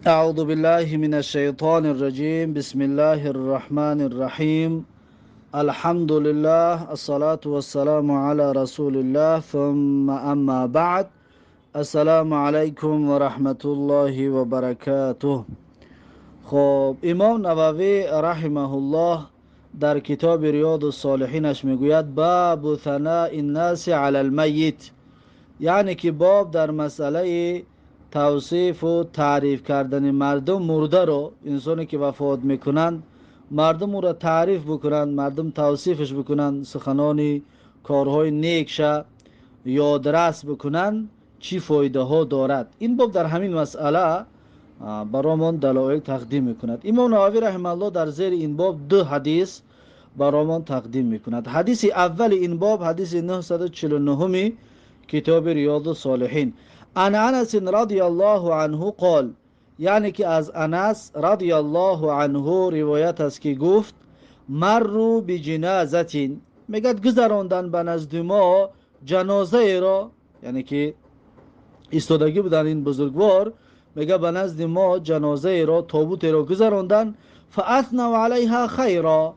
أعوذ بالله من الشيطان الرجيم. بسم الله الرحمن الرحيم. الحمد لله، الصلاة والسلام على رسول الله، ثم أما بعد. السلام علیکم و رحمت الله و برکاته. خب، امام نووی رحمه الله در کتاب ریاض الصالحینش میگوید: باب ثناء الناس علی المیت، یعنی که باب در مسئله توصیف و تعریف کردن مردم مرده رو، انسانی که وفات میکنند، مردم او را تعریف بکنند، مردم توصیفش بکنند، سخنانی کارهای نیکش یادرس بکنند، چی فایده ها دارد. این باب در همین مسئله برامون دلایل تقدیم میکند. امام نووی رحمه الله در زیر این باب دو حدیث برامون تقدیم میکند. حدیث اول این باب، حدیث 949 کتاب ریاض الصالحین: عن انس رضی الله عنه قال، یعنی که از انس رضی الله عنه روایت است که گفت: مروا بجنازة، میگد گذراندن به نزد ما جنازه را، یعنی که ایستادگی بودن این بزرگوار، میگه به نزد ما جنازه را، تابوت را گذراندن. فاثنوا علیها خیرا،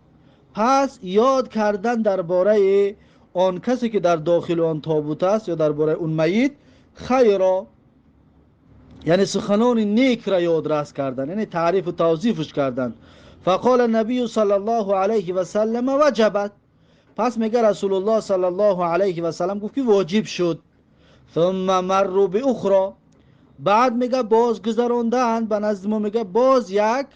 پس یاد کردن درباره آن کسی که در داخل آن تابوت است یا درباره اون میت خیرا، یعنی سخنان نیک را یادرس کردن، یعنی تعریف و توصیفش کردن. فقال النبی صلی الله علیه و سلم وجبت، پس میگه رسول الله صلی الله علیه و سلم گفت که واجب شد. ثم مروا باخرى، بعد میگه باز گذراندن به نزد ما، میگه باز یک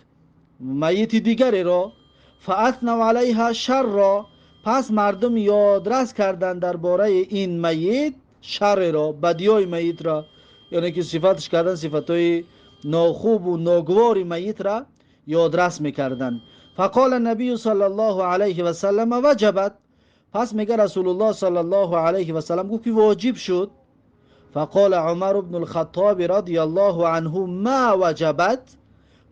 میت دیگری را. فاثنوا علیها شرا، پس مردم یادرس کردن درباره این میت شر را، بدیای میت را، یعنی که صفتش کردن، صفتهای ناخوب و ناگوار میت را یادرس میکردن. فقال النبی صلی الله علیه و سلم وجبت، پس میگه رسول الله صلی الله علیه و سلم گفت که واجب شد. فقال عمر بن الخطاب رضی الله عنه ما وجبت،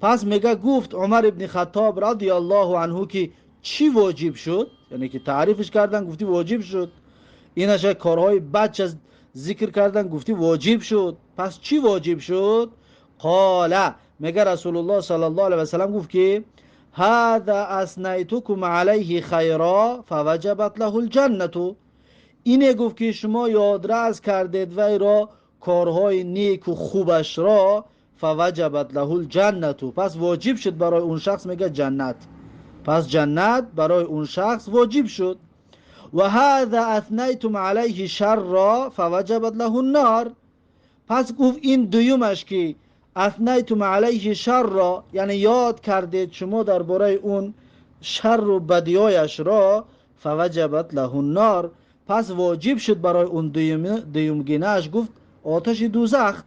پس میگه گفت عمر ابن خطاب رضی الله عنه که چی واجب شد؟ یعنی که تعریفش کردن، گفتی واجب شد، اینش کارهای بد ذکر کردن، گفتی واجب شد، پس چی واجب شد؟ قال، میگه رسول الله صلی الله علیه و سلم گفت که هذا اثنیتکم علیه خیرا فوجبت له الجنة، اینه گفت که شما یادرس کردید وی را کارهای نیک و خوبش را، فوجبت له الجنة، پس واجب شد برای اون شخص، میگه جنت، پس جنت برای اون شخص واجب شد. و هذا اثنیتم علیه شرا فوجبت له النار، پس گفت این دویمش که اثنیتم علیه شرا، یعنی یاد کردید شما درباره اون شر و بدیایش را، فوجبت له النار، پس واجب شد برای اون دویمگینهش، گفت آتش دوزخ.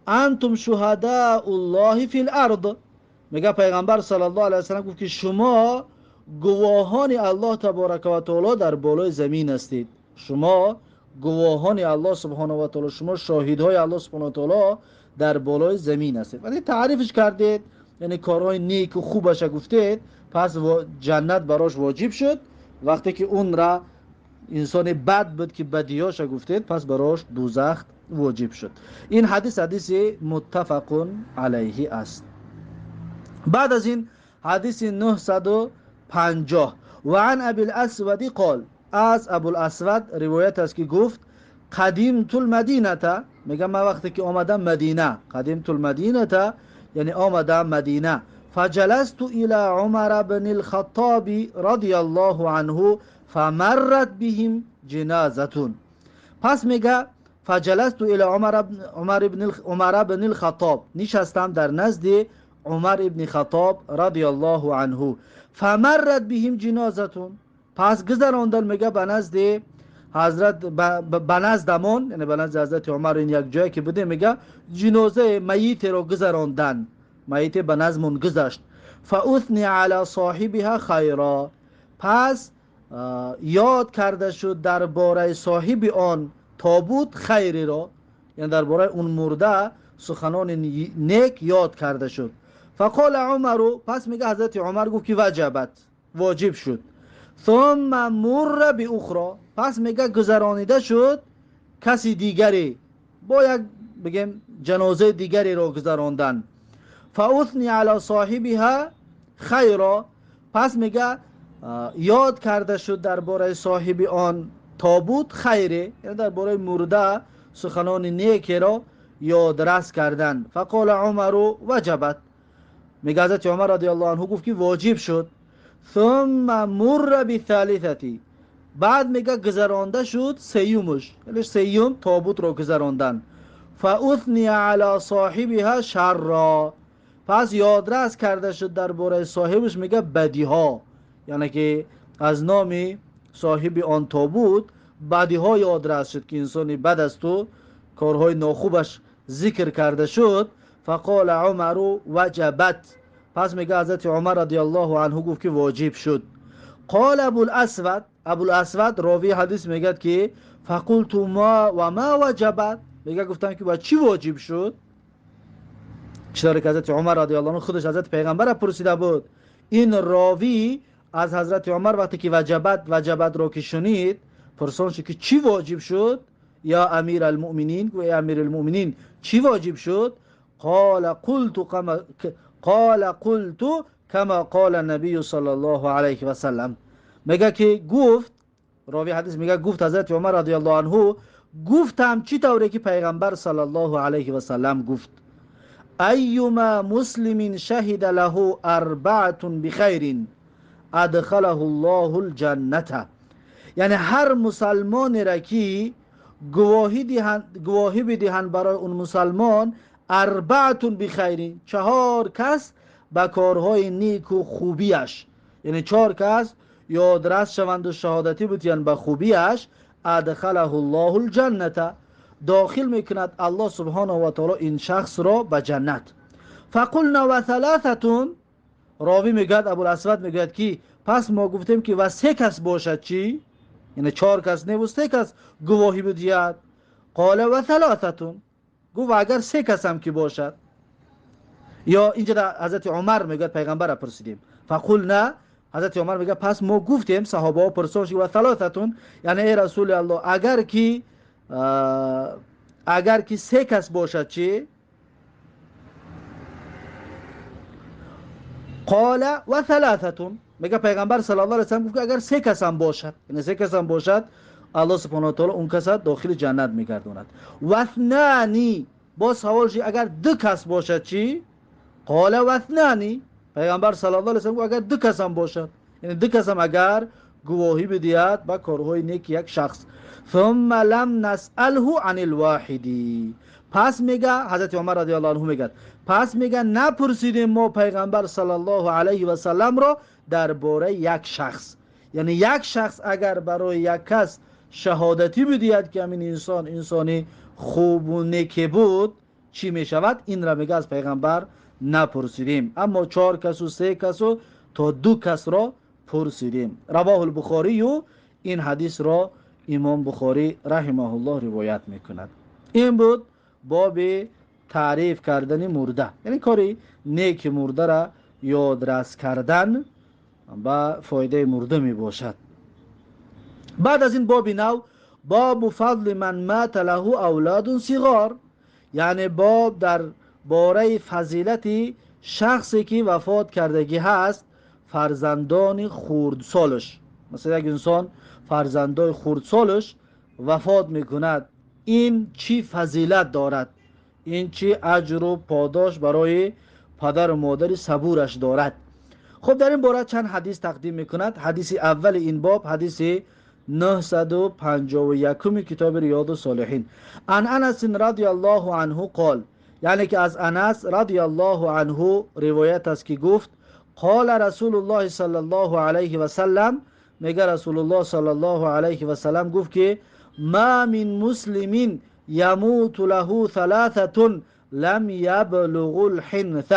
انتم شهداء الله فی الارض، میگه پیغمبر صلی الله علیه وسلم گفت که شما گواهان الله تبارک و تعالی در بالای زمین هستید، شما گواهان الله سبحانه و تعالی، شما شاهدهای الله سبحانه و تعالی در بالای زمین هستید. وقتی تعریفش کردید، یعنی کارهای نیک و خوبش گفتید، پس جنت براش واجب شد. وقتی که اون را انسان بد بود که بدیاش گفتید، پس براش دوزخ واجب شد. این حدیث، حدیث متفق علیه است. بعد از این حدیث 950: و عن ابی الاسود قال، از ابو الاسود روایت است که گفت: قدمت المدینه، میگم من وقتی که آمدم مدینه، قدمت المدینه، یعنی آمدم مدینه، فجلست الى عمر بن الخطاب رضی الله عنه فمرت بهم جنازة، پس میگه فجلست الى عمر بن الخطاب، نشستم در نزد عمر ابن خطاب رضی الله عنه، فمرت بهم جنازة، پس گذراندن، میگه به نزد حضرت، به نزدمون، یعنی به نزد حضرت عمر، این یک جایی که بوده، میگه جنازه میت رو گذراندن، میت به نزدمون گذشت. فاثنی علی صاحبها خیرا، پس یاد کرده شد درباره صاحب آن تابوت خیری را، یعنی درباره اون مرده سخنان نیک یاد کرده شد. فقال عمر، پس میگه حضرت عمر گفت که وجبت، واجب شد. ثم مر باخرى، پس میگه گذرانیده شد کسی دیگری، با یک بگیم جنازه دیگری را گذراندن. فاثنی علی صاحبها خیرا، پس میگه یاد کرده شد درباره صاحب آن تابوت خیره، یعنی درباره مرده سخنان نیکی را یادرس کردن. فقال عمر وجبت، میگه حضرت عمر رضی الله عنه گفت که واجب شد. ثم مر بالثالثه، بعد میگه گذرانده شد سیومش، یعنی سیوم تابوت رو گذراندن. فاثنی علی صاحبها شرا، پس یادرس کرده شد درباره صاحبش میگه بدی ها، یعنی که از نام صاحب آن تابوت بدی ها یادرس شد که انسانی بد است و کارهای ناخوبش ذکر کرده شد. فقال عمر وجبت، پس میگه حضرت عمر رضی الله عنه گفت که واجب شد. قال ابو الاسود، ابو الاسود راوی حدیث میگه که فقلت ما و ما وجبت، میگه گفتم که با چی واجب شد؟ چطور که حضرت عمر رضی الله عنه خودش حضرت پیغمبر پرسیده بود. این راوی از حضرت عمر وقتی که وجبت وجبت رو که شنید پرسان شد که چی واجب شد یا امیر المؤمنین، و امیر المؤمنین چی واجب شد؟ قال قلت کما قال النبی صلی الله علیه و سلم. میگه که گفت راوی حدیث، میگه گفت حضرت عمر رضی الله عنه گفتم چی طوری که پیغمبر صلی الله علیه و سلم گفت: ایما مسلم شهد له اربعه بخیر ادخله الله الجنه. یعنی هر مسلمانی را که گواهی بدهند برای اون مسلمان اربعه بخیر، چهار کس به کارهای نیک و خوبیش، یعنی چهار کس یادرس شوند و شهادتی بودند به خوبیش، ادخله الله الجنه، داخل میکند الله سبحانه و تعالی این شخص را به جنت. فقلنا و ثلاثه، راوی میگوید ابوالاسود میگوید که پس ما گفتیم که و سه کس باشد چی؟ یعنی چهار کس نه و سه کس گواهی بدهد. قال و ثلاثه، گفت اگر سه کس هم که باشد. یا اینجا حضرت عمر میگوید پیغمبر را پرسیدیم، فقلنا، حضرت عمر میگه پس ما گفتیم، صحابه ها پرسان شد و ثلاثه، یعنی ای رسول الله اگر که سه کس باشد چی؟ قال و ثلاثه، میگه پیغمبر صلی الله علیه و سلم گفت اگر سه کس هم باشد، یعنی سه کس هم باشد الله سبحانه و تعالی اون کس داخل جنت میگرداند. و اثنانی، با سوال شد اگر دو کس باشد چی؟ قال و اثنانی، پیغمبر صلی الله علیه و سلم گفت اگر دو کس هم باشد، یعنی دو کس هم اگر گواهی بدهد با کارهای نیک یک شخص. ثم لم نسأله عن الواحد، پس میگه حضرت عمر رضی الله عنه میگه پس میگه نپرسیدیم ما پیغمبر صلی الله علیه و سلم را درباره یک شخص، یعنی یک شخص اگر برای یک کس شهادتی بدهد که همین انسان انسانی خوب و نیک بود چی میشود، این را میگه از پیغمبر نپرسیدیم، اما چهار کس و سه کس و تا دو کس را پرسیدیم. رواه البخاری، و این حدیث را امام بخاری رحمه الله روایت میکند. این بود باب تعریف کردن مرده، یعنی کاری نیک مرده را یادرس کردن با فایده مرده می باشد. بعد از این باب نو، باب فضل من مات له اولاد صغار، یعنی باب در باره فضیلت شخصی که وفات کردگی هست فرزندان خردسالش. مثلا یک انسان فرزندای خردسالش وفات میکند، این چی فضیلت دارد، این چی اجر و پاداش برای پدر و مادر صبورش دارد. خب در این باره چند حدیث تقدیم میکند. حدیث اول این باب حدیث 951 کتاب ریاض الصالحین، عن انس رضی الله عنه قال، یعنی که از انس رضی الله عنه روایت است که گفت قال رسول الله صلی الله علیه و سلم، میگه رسول الله صلی الله علیه و سلم گفت که ما من مسلم یموت له ثلاثه لم یبلغ الحنث،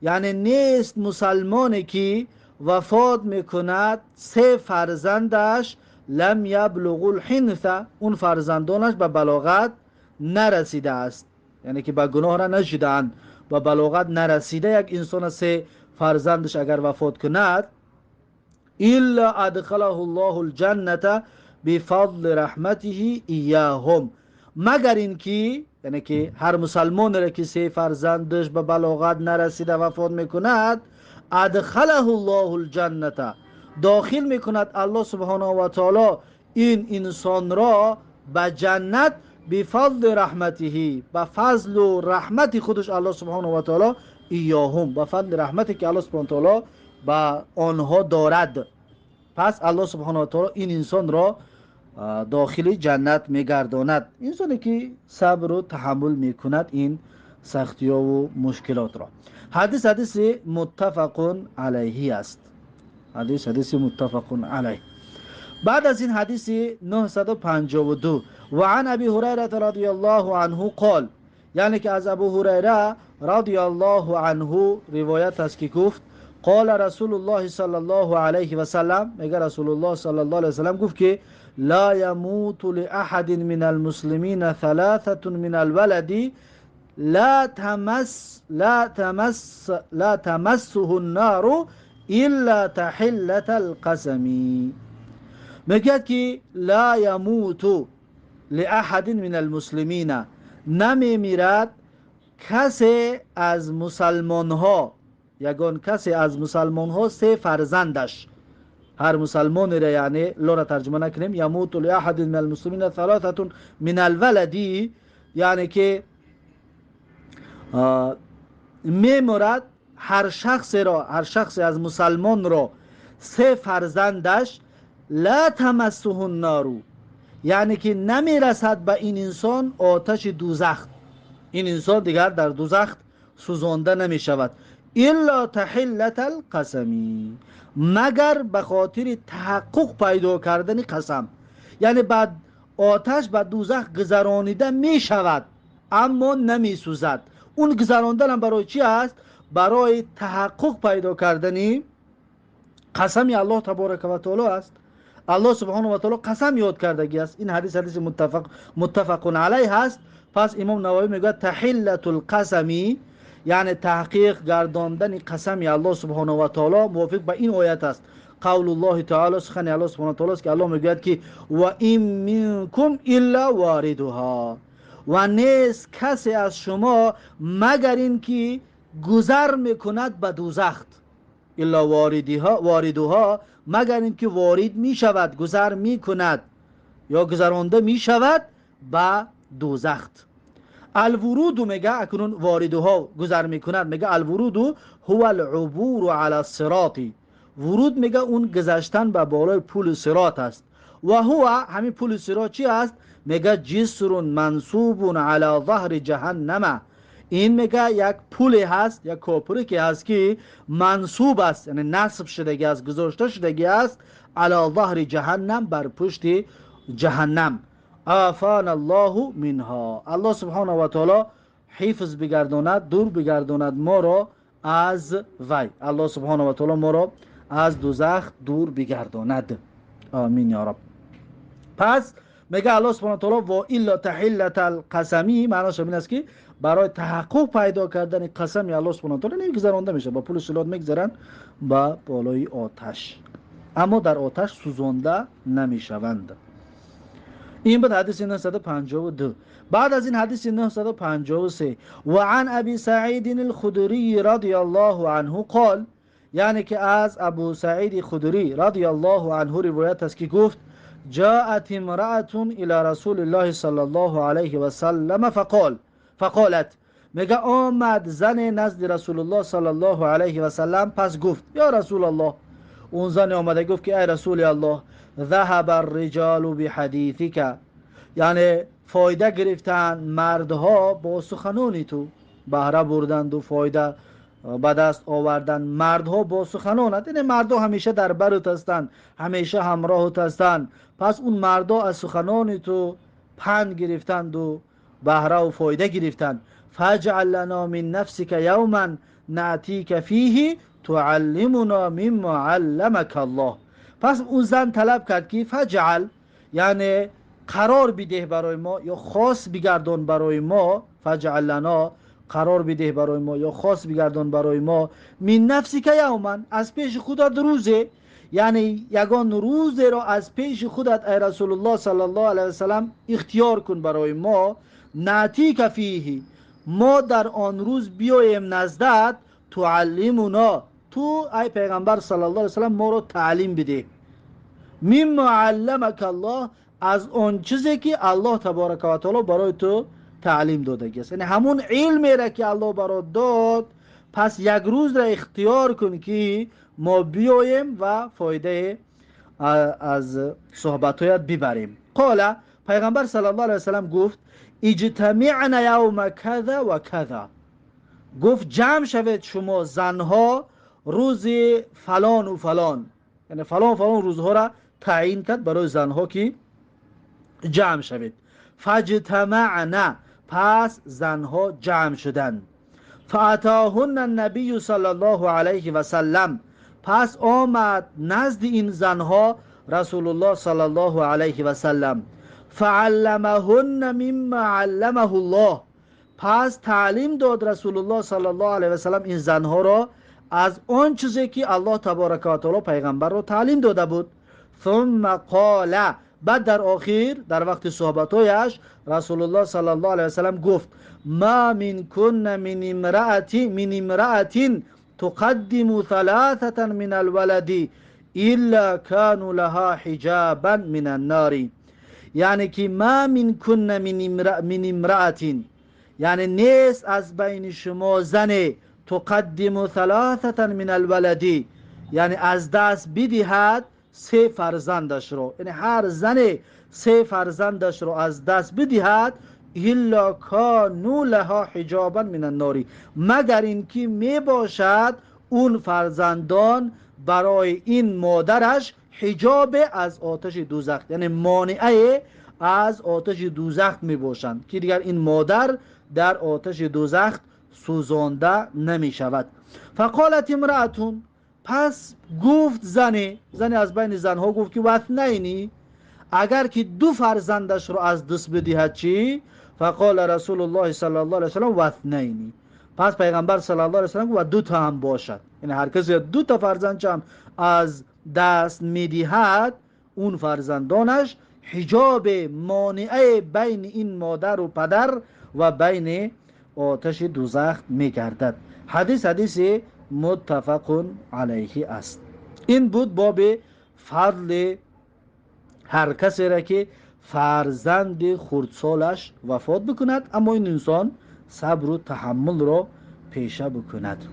یعنی نیست مسلمانی که وفات میکند سه فرزندش لم یبلغ الحنث، اون فرزندانش به بلاغت نرسیده است، یعنی که به گناه را نشدند، به بلاغت نرسیده یک انسان سه فرزندش اگر وفات کند، الا ادخله الله الجنه بفضل رحمته ایاهم، مگر اینکه یعنی که هر مسلمان را که سه فرزندش به بلاغت نرسیده وفات میکند، ادخله الله الجنة، داخل میکند الله سبحانه و تعالی این انسان را به جنت، بفضل رحمته، به فضل و رحمت خودش الله سبحانه و تعالی، ایاهم، به فضل رحمتی که الله سبحانه و تعالی به آنها دارد. پس الله سبحانه و تعالی این انسان را داخل جنت میگرداند، انسانی که صبر و تحمل میکند این سختی ها و مشکلات را. حدیث حدیث متفق علیه است. حدیث حدیث متفق علیه. بعد از این حدیث 952، و عن ابی هریره رضی الله عنه قال، یعنی که از ابو هریره رضی الله عنه روایت است که گفت قال رسول الله صلی الله علیه و سلم، میگه رسول الله صلی الله علیه و سلم گفت که لا يموت لأحد من المسلمین ثلاثة من الولد لا تمسه النار الا تحلة القسم. میگه که لا يموت لأحد من المسلمین، نمیمیرد کسی از مسلمان ها، یگان کسی از مسلمان ها سه فرزندش، هر مسلمانی را، یعنی لا را ترجمه نکنیم، یموت لأحد من المسلمین ثلاثة من الولد، یعنی که میمرد هر شخص را، هر شخص از مسلمان را سه فرزندش، لا تمسه النار، یعنی که نمیرسد به این انسان آتش دوزخ، این انسان دیگر در دوزخ سوزانده نمی شود، الا تحلة القسم، مگر به خاطر تحقق پیدا کردن قسم، یعنی بعد آتش به دوزخ گذرانیده می شود اما نمی سوزد. اون گذراندن هم برای چی است؟ برای تحقق پیدا کردن قسم الله تبارک و تعالی است. الله سبحانه و تعالی قسم یاد کردگی است. این حدیث حدیث متفق علیه است. پس امام نووی میگوید تحلة القسم، یعنی تحقیق گرداندن قسم الله سبحانه و تعالی موافق به این آیت است. قول الله تعالی، سخن الله سبحانه و تعالی است که الله میگوید که و این منکم الا واردها، و نیست کسی از شما مگر اینکه گذر میکند به دوزخ، الا واردها، واردها، مگر اینکه وارد میشود، گذر میکند یا گذرانده میشود به دوزخ. الورود میگه، اکنون واردها گذر میکند، میگه الورود هو العبور علی الصراط، ورود میگه اون گذشتن به بالای پل صراط است. و هو، همین پل صراط چی است؟ میگه جسر منصوب علی ظهر جهنم، این میگه یک پل هست، یک کوپری که هست که منصوب است، یعنی نصب شدگی است، گذاشته شدگی است، علی ظهر جهنم، بر پشت جهنم. عافانا الله منها، الله سبحانه و تعالی حفظ بگرداند، دور بگرداند ما را از وی. الله سبحانه و تعالی ما را از دوزخ دور بگرداند، آمین یا رب. پس میگه الله سبحانه و تعالی و الا تحلة القسم، معناش این است که برای تحقق پیدا کردن قسم الله سبحانه و تعالی نمیگذرانده میشه، با پل صراط میگذرن با بالای آتش، اما در آتش سوزانده نمیشوند. این بود حدیث 952. بعد از این حدیث 953، و عن ابی سعید الخدری رضی الله عنه قال، یعنی که از ابو سعید خدری رضی الله عنه روایت است که گفت جاءت امرأة الى رسول الله صلی الله علیه و سلم فقالت، میگه آمد زن نزد رسول الله صلی الله علیه و سلم، پس گفت یا رسول الله، اون زن آمده گفت که ای رسول الله، ذهب الرجال بحدیثک، یعنی فایده گرفتن مردها با سخنانی تو، بهره بردند و فایده به دست آوردن مردها با سخنانت، یعنی مردها همیشه در برت هستند، همیشه همراهت هستند، پس اون مردها از سخنان تو پند گرفتند و بهره و فایده گرفتند. فاجعل لنا من نفسك یوما نأتیک فیه تعلمنا مما علمک الله. پس اون زن طلب کرد که فجعل، یعنی قرار بده برای ما یا خاص بگردان برای ما، فجعل لنا، قرار بده برای ما یا خاص بگردان برای ما، من نفسک یوما، از پیش خودت روزه، یعنی یگان روزه را از پیش خودت ای رسول الله صلی الله علیه وسلم اختیار کن برای ما، نأتیک فیه، ما در آن روز بیاییم نزدت، تعلمنا، تو ای پیغمبر صلی الله علیه وسلم ما رو تعلیم بده، مما علمک الله، از آن چیزی که الله تبارک و تعالی برای تو تعلیم داده است. یعنی همون علمی را که الله برات داد، پس یک روز را اختیار کن که ما بیاییم و فایده از صحبتهایت ببریم. قال، پیغمبر صلی الله علیه وسلم گفت: اجتمعن یوم کذا و کذا. گفت جمع شوید شما زنها روز فلان و فلان، یعنی فلان فلان روزها را تعیین کرد برای زنها که جمع شوید. فاجتمعن، پس زنها جمع شدند. فاتاهن النبی صلی الله علیه و سلم، پس آمد نزد این زنها رسول الله صلی الله علیه و سلم. فعلمهن مما علمه الله، پس تعلیم داد رسول الله صلی الله علیه و سلم این زنها را از آن چیزی که الله تبارک و تعالی پیغمبر را تعلیم داده بود. ثم قال، بعد در آخر در وقت صحبتهایش رسول الله صلی الله علیه و سلم گفت: ما منکن من امرأة تقدم ثلاثة من الولد إلا كانوا لها حجابا من النار. یعنی که ما منکن من امرأة، یعنی نیست از بین شما زن، تقدم ثلاثة من الولد، یعنی از دست بدهد سه فرزندش رو، یعنی هر زن سه فرزندش رو از دست بدهد، إلا كانوا لها حجابا من النار، مگر اینکه می باشد اون فرزندان برای این مادرش حجاب از آتش دوزخ، یعنی مانعه از آتش دوزخ می باشند که دیگر این مادر در آتش دوزخ سوزانده نمی شود. فقالت امرأة، پس گفت زنی، زنی از بین زنها گفت که واثنین، اگر که دو فرزندش رو از دست بدهد چی؟ فقال رسول الله صلی الله علیه وسلم واثنین، پس پیغمبر صلی الله علیه وسلم و دو تا هم باشد، یعنی هر کسی دو تا فرزند هم از دست میدهد، اون فرزندانش حجاب مانعه بین این مادر و پدر و بین آتش دوزخ میگردد. حدیث حدیث متفق علیه است. این بود باب فضل هر کسی را که فرزند خردسالش وفات بکند، اما این انسان صبر و تحمل را پیشه بکند.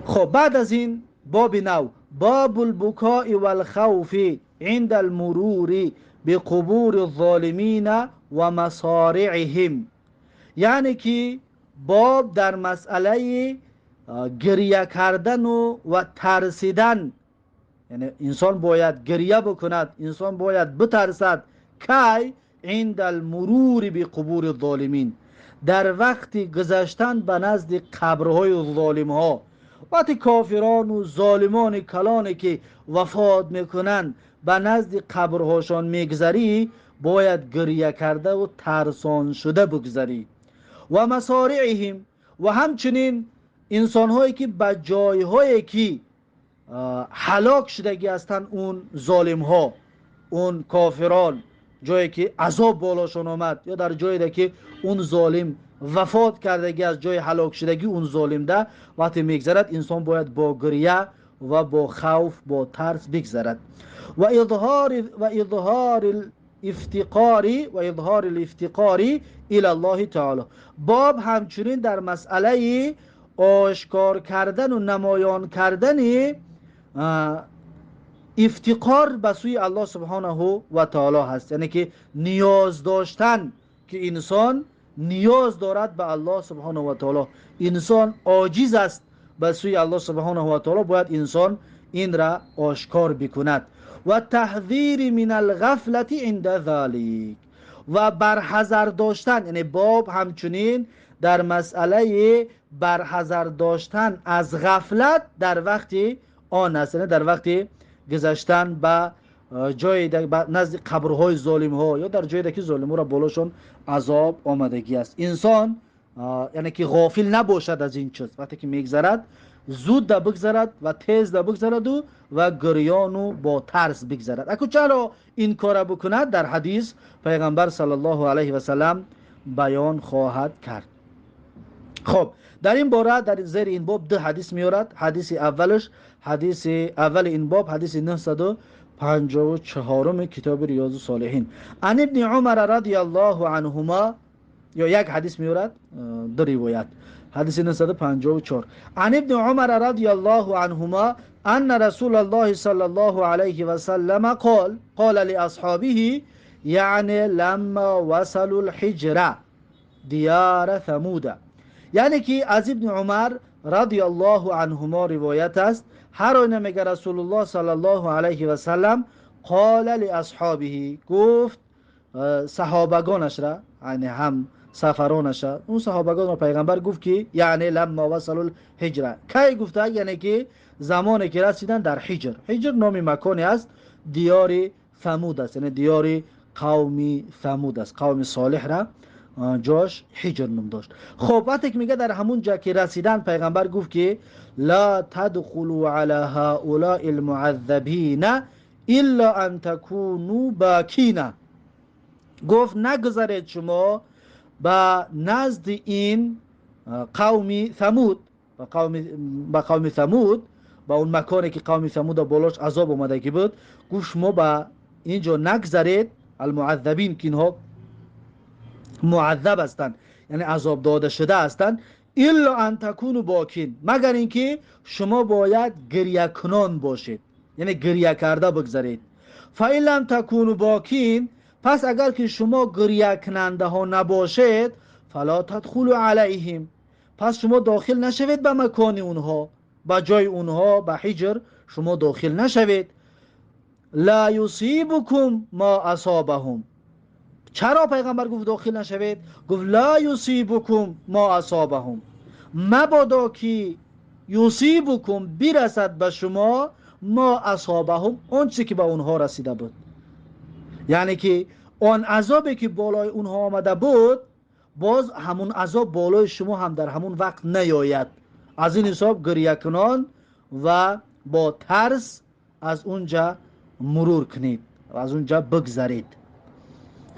خب، بعد از این باب نو، باب البکاء والخوف عند المرور بقبور الظالمین و مصارعهم. یعنی که باب در مسئله گریه کردن و ترسیدن، یعنی انسان باید گریه بکند، انسان باید بترسد. کی؟ عند المرور بقبور الظالمین، در وقت گذشتن به نزد قبرهای ظالم ها. وقتی کافران و ظالمان کلانی که وفات میکنند به نزد قبرهاشان میگذری، باید گریه کرده و ترسان شده بگذری. و مصارعهم، و همچنین انسان هایی که به جایهایی که هلاک شدگی هستند، اون ظالم ها، اون کافران، جایی که عذاب بالاشون آمد یا در جایی که اون ظالم وفات کردگی، از جای هلاک شدگی اون ظالم ده وقتی میگذرد، انسان باید با گریه و با خوف، با ترس بگذرد. و اظهار الافتقار الى الله تعالی. باب همچنین در مسئله آشکار کردن و نمایان کردن افتقار به سوی الله سبحانه و تعالی هست، یعنی که نیاز داشتن، که انسان نیاز دارد به الله سبحانه و تعالی، انسان عاجز است به سوی الله سبحانه و تعالی، باید انسان این را آشکار بکند. و تحذیر من الغفلة عند ذلك، و برحذر داشتن، یعنی باب همچنین در مسئله برحذر داشتن از غفلت در وقت آن است، یعنی در وقت گذشتن به جای نزد قبرهای ظالم ها یا در جایی که ظالم ها را بالاشون عذاب آمدگی است، انسان یعنی که غافل نباشد از این چیز. وقتی که میگذرد Зуд бигзарад ва тез бигзараду ва гирёну бо тарс бигзарад. Аку чаро ин кора бикунад, дар ҳадис пайғамбар саллаллоҳу алайҳи васаллам баён хоҳад кард. Хоб, дар ин бора, дар зери ин боб ду ҳадис меорад. Ҳадиси аввалаш, ҳадиси аввали ин боб, ҳадиси 954-уми китоби Риёзу Солиҳин. Ан ибни Умара радиаллоҳу анҳума, ё як ҳадис меорад, ду ривоят. Ҳадиси 954. Ан ибни Умара радиаллоҳу анҳума анна расулаллоҳи саллаллоҳу алайҳи васаллама қол қола лиасҳобиҳи, яъне ламма васалу лҳиҷра дияра Самуда. Яъне ки аз Ибни Умар радиаллоҳу анҳумо ривоят аст, ҳар оина мега, Расулуллоҳ саллаллоҳу алайҳи васаллам қола лиасҳобиҳи, гуфт саҳобагонашра, яъне ҳам сафаронаша, он саҳобагонро пайғамбар гуфт ки, яъне ламма васалул ҳиҷра, кай гуфта, яъне ки замоне ки расиданд дар Ҳиҷр. Ҳиҷр номи маконе аст, диёри Самуд аст, яъне диёри қавми Самуд аст. Қавми Солиҳра ҷош Ҳиҷр ном дошт. Хоб, вақте ки мега, дар ҳамун ҷа ки расиданд, пайғамбар гуфт ки: ла тадхулу ала ҳаулаи лмуаззабина илла ан такуну бакина. Гуфт, нагузаред шумо ба назди ин қавми Самуд, ба қавми Самуд, ба он маконе ки қавми Самуда болош азоб омадагӣ буд. Гуфт, шумо ба ин ҷо нагзаред, алмуаззабин, ки инҳо муаззаб ҳастанд, яъне азоб дода шуда ҳастанд, илла ан такуну бокин, магар ин ки шумо бояд гирьякунон бошед, яъне гирья карда бигзаред. Фа ин лам такуну бокин, пас агар ки шумо гирьякунандаҳо набошед, фала тадхулу алайҳим, пас шумо дохил нашавед ба макони онҳо, ба ҷои онҳо, ба Ҳиҷр шумо дохил нашавед. Ла юсибукум ма асобаҳум. Чаро пайғамбар гуфт дохил нашавед? Гуфт: ла юсибукум ма асобаҳум, мабодо ки юсибукум, бирасад ба шумо, ма асобаҳум, он чизе ки ба онҳо расида буд, яъне ки он азобе ки болои онҳо омада буд, боз ҳамун азоб болои шумо ҳам дар ҳамун вақт наёяд. Аз ин ҳисоб гирьякунон ва бо тарс аз он ҷа мурур кунед, аз он ҷа бигзаред.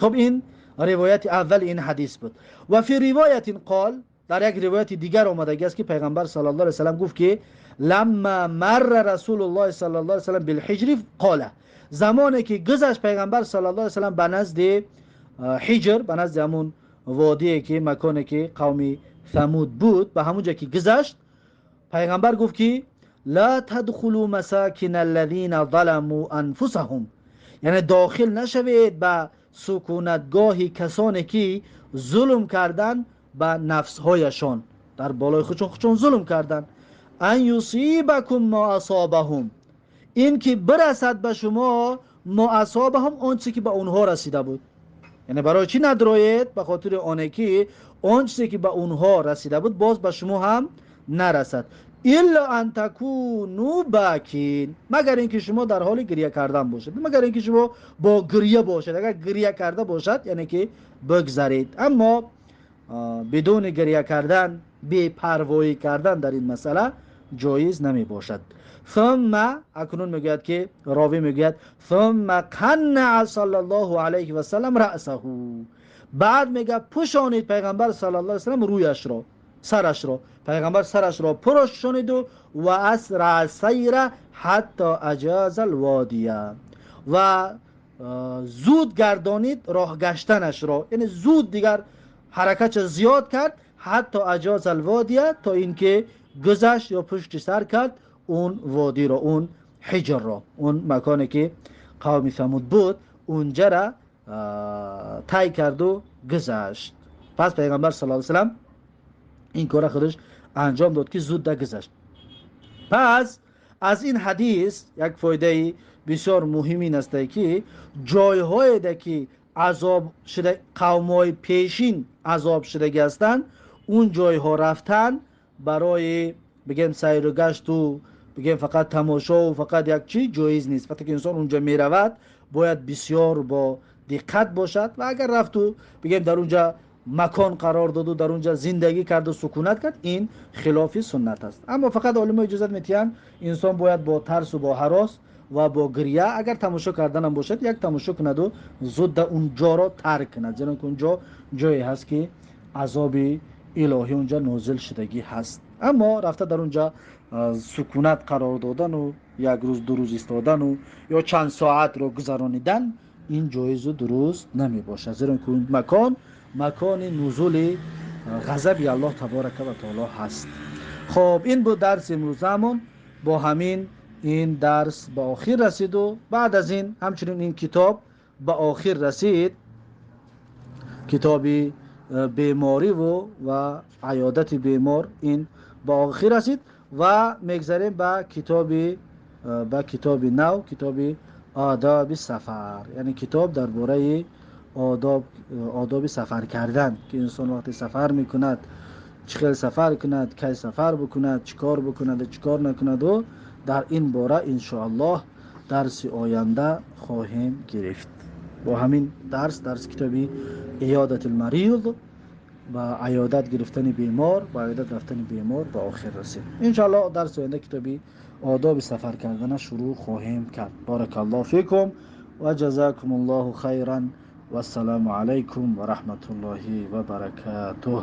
Хуб, ин ривояти аввали ин ҳадис буд. Ва фи ривоятин қол, дар як ривояти дигар омадагӣ аст ки пайғамбар саллаллоҳу алайҳи васаллам гуфт ки: ламма марра расулуллоҳи саллаллоҳу алайҳи васаллам билҳиҷри қола, замоне ки гузашт пайғамбар саллаллоҳу алайҳи васаллам ба назди Ҳиҷр, ба назди ҳамун водие ки маконе ки қавми Самуд буд, ба ҳамун ҷо ки гузашт, пайғамбар гуфт ки: ла тадхулу масакина аллазина заламу анфусаҳум, яъне дохил нашавед ба сукунатгоҳи касоне ки зулм карданд ба нафсҳояшон, дар болои худшон худшон зулм карданд. Ан юсибакум мо асобаҳум, ин ки бирасад ба шумо, мо асобаҳум, он чизе ки ба онҳо расида буд. Яъне барои чӣ надроед? Ба хотири оне ки он чизе ки ба онҳо расида буд, боз ба шумо ҳам нарасад. Илла ан такуну бакин, магар ин ки шумо дар ҳоли гирья кардан бошед, магар ин ки шумо бо гирья бошед. Агар гирья карда бошад, яъне ки бигзаред, аммо бидуни гирья кардан, бепарвоӣ кардан дар ин масъала ҷоиз намебошад. Сумма, акнун мегӯяд ки ровӣ мегӯяд: сумма қаннаа саллаллоҳу алайҳи васаллам раъсаҳу, баъд мега, пӯшонид пайғамбар саллаллоҳу алайҳи васаллам рӯяшро, сарашро, пайғамбар сарашро пӯшониду ва асра сайра ҳатто аҷаза лводия, ва зуд гардонид роҳ гаштанашро, яъне зуд дигар ҳаракатша зиёд кард, ҳатто аҷаза лводия, то ин ки гузашт ё пушти сар кард он водиро, он Ҳиҷрро, он маконе ки қавми Самуд буд, унҷара тай карду гузашт. Пас пайғамбар саллаллоҳу алайҳи васаллам ин кора худаш анҷом дод ки зуд гузашт. Пас аз ин ҳадис як фоидаи бисёр муҳим ин аст, ки ҷойҳое ки азоб шуда, қавмҳои пешин азоб шудагӣ ҳастанд, он ҷойҳо рафтан барои, бигем, сайру гашту, бигем, фақат тамошову фақат як чиз ҷоиз нест. Вақте ки инсон унҷо меравад, бояд бисёр бо диққат бошад ва агар рафту, бигем, дар унҷа макон қарор доду, дар унҷа зиндагӣ карду, сукунат кард, ин хилофи суннат аст. Аммо фақат олимо иҷозат метиҳанд, инсон бояд бо тарсу бо ҳарос ва бо гиря, агар тамошо карданам бошад, як тамошо кунаду зуд он ҷоро тарк кунад, зеро ки он ҷо ҷое ҳаст, ки азоби илоҳӣ унҷа нозил шудагӣ ҳаст. Аммо рафта дар унҷа сукунат қарор додану як рӯз, 2 рӯз истодану ё чанд соатро гузаронидан, ин ҷоизу дуруст намебошад, зеро ки он макон макони нузули ғазаби Аллоҳ таборака ва таоло ҳаст. Хоб, ин буд дарси имрӯзаамон. Бо ҳамин ин дарс ба охир расиду баъд аз ин ҳамчунин ин китоб ба охир расид, китоби бемориву ва аёдати бемор ин ба охир расид ва мегзарем ба китоби нав, китоби одоби сафар, яъне китоб дар бораи одоби сафар кардан, ки инсон вақте сафар мекунад, чӣ хел сафар кунад, кай сафар бикунад, чӣ кор бикунад, чӣ кор накунаду дар ин бора иншоаллоҳ дарси оянда хоҳем гирифт. Бо ҳамин дарс, дарси китоби иёдати лмарид ба аёдат гирифтани бемор, ба аёдат рафтани бемор ба охир расид. Иншоаллоҳ дарси оянда китоби одоби сафар кардана шурӯъ хоҳем кард. Баракаллоҳу фикум ва ҷазакум аллоҳу хайран. Вассалому алайкум ва раҳматуллоҳи ва баракатуҳ.